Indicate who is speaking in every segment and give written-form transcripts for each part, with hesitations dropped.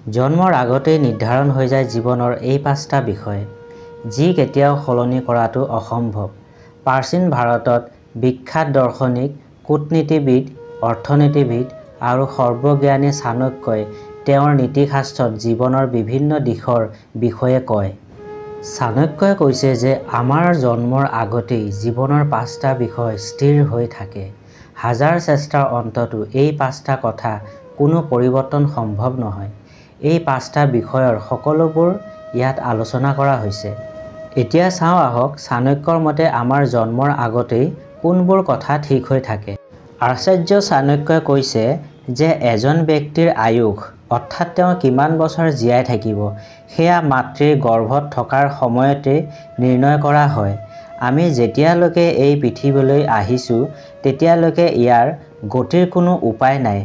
Speaker 1: জন্মৰ আগতেই নিৰ্ধাৰণ হৈ যায় জীৱনৰ এই পাঁচটা বিষয়, যি কেতিয়াও সলনি কৰাটো অসম্ভৱ। প্ৰাচীন ভাৰতত বিখ্যাত দাৰ্শনিক, কূটনীতিবিদ, অৰ্থনীতিবিদ আৰু সৰ্বজ্ঞানী চাণক্যই তেওঁৰ নীতিশাস্ত্ৰত জীৱনৰ বিভিন্ন দিশৰ বিষয়ে কয়। চাণক্যই কৈছে যে আমাৰ জন্মৰ আগতেই জীৱনৰ পাঁচটা বিষয় স্থিৰ হৈ থাকে। হাজাৰ চেষ্টাৰ অন্ততো এই পাঁচটা কথা কোনো পৰিৱৰ্তন সম্ভৱ নহয়। এই পাঁচটা বিষয়ৰ সকলোবোৰ ইয়াত আলোচনা কৰা হৈছে। এতিয়া চাওঁ আহক চাণক্যৰ মতে আমাৰ জন্মৰ আগতেই কোনবোৰ কথা ঠিক হৈ থাকে। আচাৰ্য চাণক্যই কৈছে যে এজন ব্যক্তিৰ আয়ুস অৰ্থাৎ তেওঁ কিমান বছৰ জীয়াই থাকিব সেয়া মাতৃৰ গৰ্ভত থকাৰ সময়তেই নিৰ্ণয় কৰা হয়। আমি যেতিয়ালৈকে এই পৃথিৱীলৈ আহিছো তেতিয়ালৈকে ইয়াৰ গতিৰ কোনো উপায় নাই।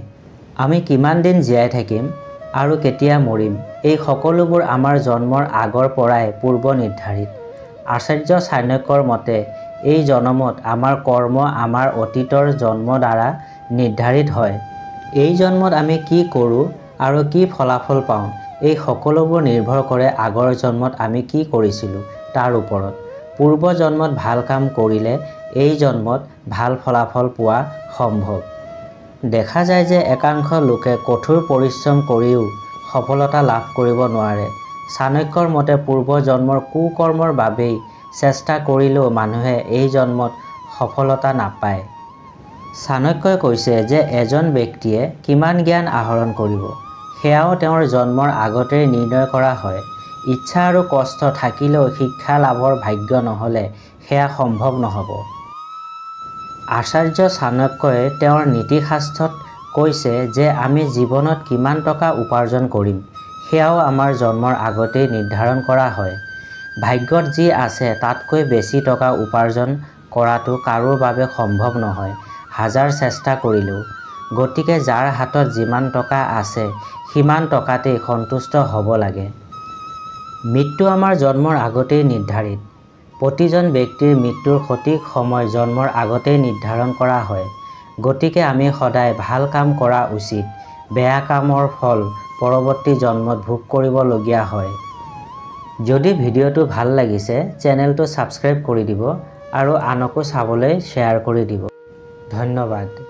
Speaker 1: আমি কিমান দিন জীয়াই থাকিম আৰু কেতিয়া মৰিম এই সকলোবোৰ আমাৰ জন্মৰ আগৰ পৰাই পূৰ্ব নিৰ্ধাৰিত। আচাৰ্য চাণক্যৰ মতে এই জন্মত আমাৰ কৰ্ম আমাৰ অতীতৰ জন্ম দ্বাৰা নিৰ্ধাৰিত হয়। এই জন্মত আমি কি কৰোঁ আৰু কি ফলাফল পাওঁ এই সকলোবোৰ নিৰ্ভৰ কৰে আগৰ জন্মত আমি কি কৰিছিলোঁ তাৰ ওপৰত। পূৰ্ব জন্মত ভাল কাম কৰিলে এই জন্মত ভাল ফলাফল পোৱা সম্ভৱ। দেখা যায় যে একাংশ লোকে কঠোৰ পৰিশ্ৰম কৰিও সফলতা লাভ কৰিব নোৱাৰে। চাণক্যৰ মতে পূৰ্ব জন্মৰ কুকৰ্মৰ বাবেই চেষ্টা কৰিলেও মানুহে এই জন্মত সফলতা নাপায়। চাণক্যই কৈছে যে এজন ব্যক্তিয়ে কিমান জ্ঞান আহৰণ কৰিব সেয়াও তেওঁৰ জন্মৰ আগতেই নিৰ্ণয় কৰা হয়। ইচ্ছা আৰু কষ্ট থাকিলেও শিক্ষা লাভৰ ভাগ্য নহ'লে সেয়া সম্ভৱ নহ'ব। আচাৰ্য চাণক্যই তেওঁৰ নীতিশাস্ত্ৰত কৈছে যে আমি জীৱনত কিমান টকা উপাৰ্জন কৰিম সেয়াও আমাৰ জন্মৰ আগতেই নিৰ্ধাৰণ কৰা হয়। ভাগ্যত যি আছে তাতকৈ বেছি টকা উপাৰ্জন কৰাটো কাৰো বাবে সম্ভৱ নহয়, হাজাৰ চেষ্টা কৰিলেও। গতিকে যাৰ হাতত যিমান টকা আছে সিমান টকাতেই সন্তুষ্ট হ'ব লাগে। মৃত্যু আমাৰ জন্মৰ আগতেই নিৰ্ধাৰিত। প্ৰতিজন ব্যক্তিৰ মৃত্যুৰ সঠিক সময় জন্মৰ আগতেই নিৰ্ধাৰণ কৰা হয়। গতিকে আমি সদায় ভাল কাম কৰা উচিত। বেয়া কামৰ ফল পৰৱৰ্তী জন্মত ভোগ কৰিবলগীয়া হয়। যদি ভিডিঅ'টো ভাল লাগিছে চেনেলটো ছাবস্ক্ৰাইব কৰি দিব আৰু আনকো চাবলৈ শ্বেয়াৰ কৰি দিব। ধন্যবাদ।